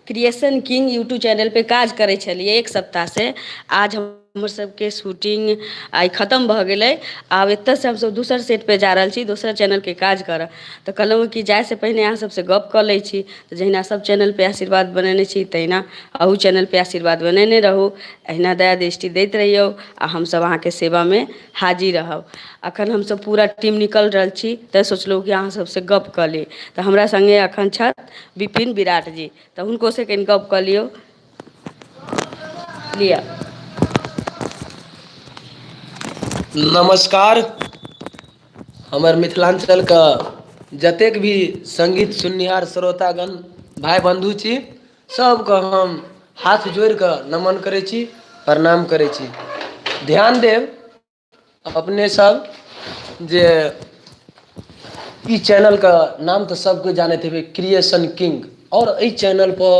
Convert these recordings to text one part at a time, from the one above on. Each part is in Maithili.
क्रिएशन किंग यूट्यूब चैनल पे काज करै छलियै एक सप्ताहसँ। आज हमर सबके शूटिंग आइ खतम भऽ गेलै। आब एतऽसँ हमसब दोसर सेटपर जा रहल छी दोसर चैनलके काज करऽ। तऽ कहलहुँ कि जाइसँ पहिने अहाँ सबसँ गप कऽ लै छी। तऽ जहिना सब चैनलपर आशीर्वाद बनेने छी, तहिना अहू चैनलपर आशीर्वाद बनेने रहू। अहिना दया दृष्टि दैत रहियौ आ हमसब अहाँके सेवामे हाजिर रहब। अखन हमसब पूरा टीम निकलि रहल छी, तैँ सोचलहुँ कि अहाँ सबसँ गप कऽ ली। तऽ हमरा सङ्गे अखन छथि विपिन विराट जी, तऽ हुनकोसँ कनि गप कऽ लियौ। लिअ। नमस्कार। हमर मिथिलाञ्चलके जतेक भी सङ्गीत सुननिहार श्रोतागण भाय बन्धु छी, सबके हम हाथ जोड़ि कऽ नमन करै छी, प्रणाम करै छी। ध्यान देब अपने सब जे ई चैनलके नाम तऽ सबके जानैत हेबै, क्रिएशन किंग। आओर एहि चैनलपर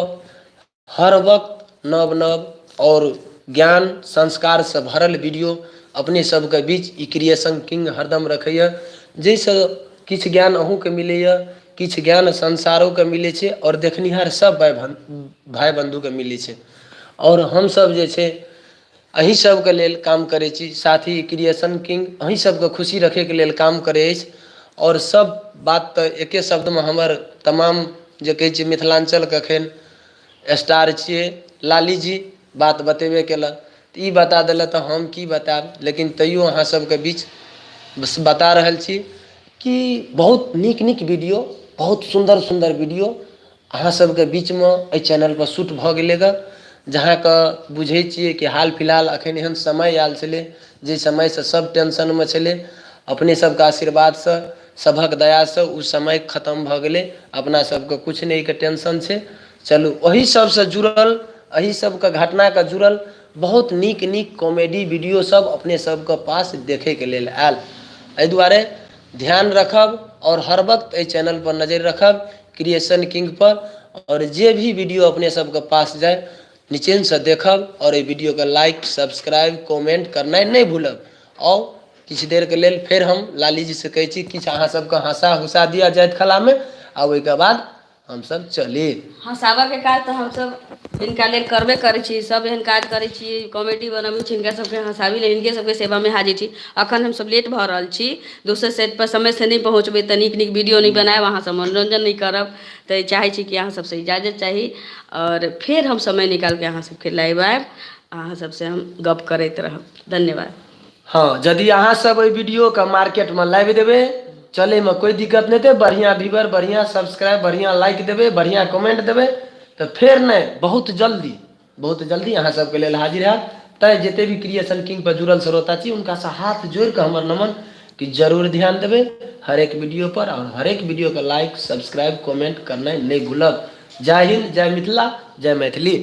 हर वक्त नव नव आओर ज्ञान संस्कारसँ भरल वीडियो अपने सबके बीच ई क्रिएशन किंग हरदम रखैए, जाहिसँ किछु ज्ञान अहूँके मिलैए, किछु ज्ञान संसारोके मिलै छै आओर देखनिहार सब भाय बन्धुके मिलै छै। आओर हमसब जे छै अहीं सबके लेल काम करै छी। साथ ही क्रिएशन किंग अहीं सबके खुशी रखैके लेल काम करै अछि। आओर सब बात तऽ एके शब्दमे हमर तमाम जे कहै छियै मिथिलाञ्चलके एखन स्टार छियै लाली जी, बात बतेबे केलक। तऽ ई बता देलक तऽ हम की बतायब, लेकिन तैयो अहाँ सबके बीच बस बता रहल छी कि बहुत नीक नीक वीडियो, बहुत सुन्दर सुन्दर वीडियो अहाँ सबके बीचमे एहि चैनलपर शूट भऽ गेलै गऽ। जहाँके बुझै छियै कि हाल फिलहाल एखन एहन समय आयल छलै, जाहि समयसँ सब टेंशनमे छलै। अपने सबके आशीर्वादसँ, सभक दयासँ ओ समय खतम भऽ गेलै। अपना सबके किछु नहि एहिके टेंशन छै। चलू, ओहि सबसँ जुड़ल, एहि सबके घटनाके जुड़ल बहुत नीक नीक कॉमेडी वीडियो सब अपने सबके पास देखैके लेल आयल। एहि दुआरे ध्यान रखब आओर हर वक्त एहि चैनलपर नजरि रखब क्रिएशन किंग पर, आओर जे भी वीडियो अपने सबके पास जाय निचेनसँ देखब आओर एहि वीडियोके लाइक सब्सक्राइब कमेंट करनाइ नहि भूलब। आउ, किछु देरके लेल फेर हम लाली जीसँ कहै छी किछु अहाँ सबके हँसा हुसा दिअ जाइत कलामे, आ ओहिके बाद हमसब चली। हँसाबऽके काज तऽ हमसब हिनका लेल करबे करै छी। सब एहन काज करै छी, कॉमेडी बनबै छी, हिनका सबके हँसाबी लेल हिनके सबके सेवामे हाजिर छी। अखन हमसब लेट भऽ रहल छी। दोसर सेट पर समयसँ नहि पहुँचबै तऽ नीक नीक वीडियो नहि बनायब, अहाँ सब मनोरञ्जन नहि करब। तऽ चाहै छी कि अहाँ सबसँ इजाजत चाही आओर फेर हम समय निकालिके अहाँ सबके लाइव आयब, अहाँ सबसँ हम गप करैत रहब। धन्यवाद। हँ, यदि अहाँ सब एहि वीडियोके मार्केटमे लाबि देबै, चलैमे कोइ दिक्कत नहि हेतै। बढ़िआँ व्यूअर, बढ़िआँ सब्सक्राइब, बढ़िआँ लाइक देबै, बढ़िआँ कमेंट देबै तऽ फेर नहि, बहुत जल्दी, बहुत जल्दी अहाँ सबके लेल हाजिर हैब। तैँ जते भी क्रिएशन किंग पर जुड़ल श्रोता छी, हुनकासँ हाथ जोड़ि कऽ हमर नमन कि जरूर ध्यान देबै हरेक वीडियो पर आओर हरेक वीडियोके लाइक सब्सक्राइब कमेंट करनाइ नहि भूलब। जय हिंद, जय मिथिला, जय मैथिली।